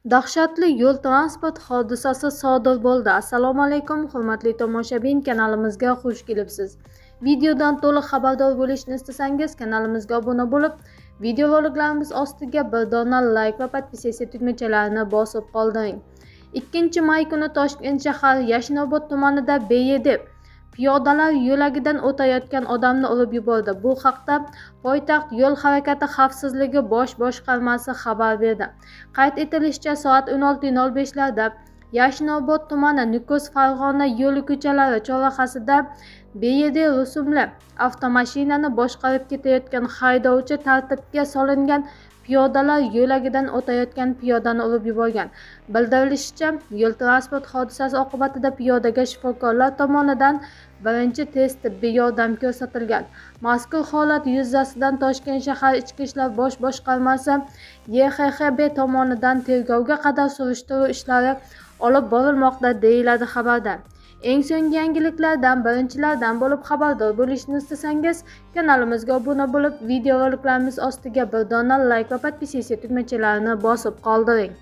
Dahshatli yo'l-transport hodisasi sodir bo'ldi. Assalomu alaykum, hurmatli tomoshabin, kanalimizga xush kelibsiz. Videodan to'liq xabardor bo'lishni istasangiz, kanalimizga obuna bo'lib, videoroliklarimiz ostiga bir dona like va podpisatsiya tugmachalarini bosib qoldiring. 2 may kuni Toshkent shahar Yashnobod tumanida BYD piyodalar yo'lagidan o'tayotgan odamni urib yubordi. Bu haqda poytaxt yo'l harakati xavfsizligi bosh boshqarmasi xabar berdi. Qayd etilishicha, soat 16:05 larda Yashnobod tumani Nukus Farg'ona yo'li ko'chalari chorrahasida BYD rusumli avtomashinani boshqarib ketayotgan haydovchi tartibga solingan piyodalar yo'lagidan o'tayotgan piyodani urib yuborgan. Bildirilishicha, yo'l transport hodisasi oqibatida piyodaga shifokorlar tomonidan birinchi tez tibbiy yordam ko'rsatilgan. Mazkur holat yuzasidan Toshkent shahar Ichki ishlar bosh boshqarmasi YHXB tomonidan tergovga qadar surishtiruv ishlari olib borilmoqda, deyiladi xabarda. Eng so'nggi yangiliklardan birinchilardan bo'lib xabardor bo'lishni istasangiz, kanalimizga obuna bo'lib, videoroliklarimiz ostiga bir dona like va podpisatsiya tugmachalarini bosib qoldiring.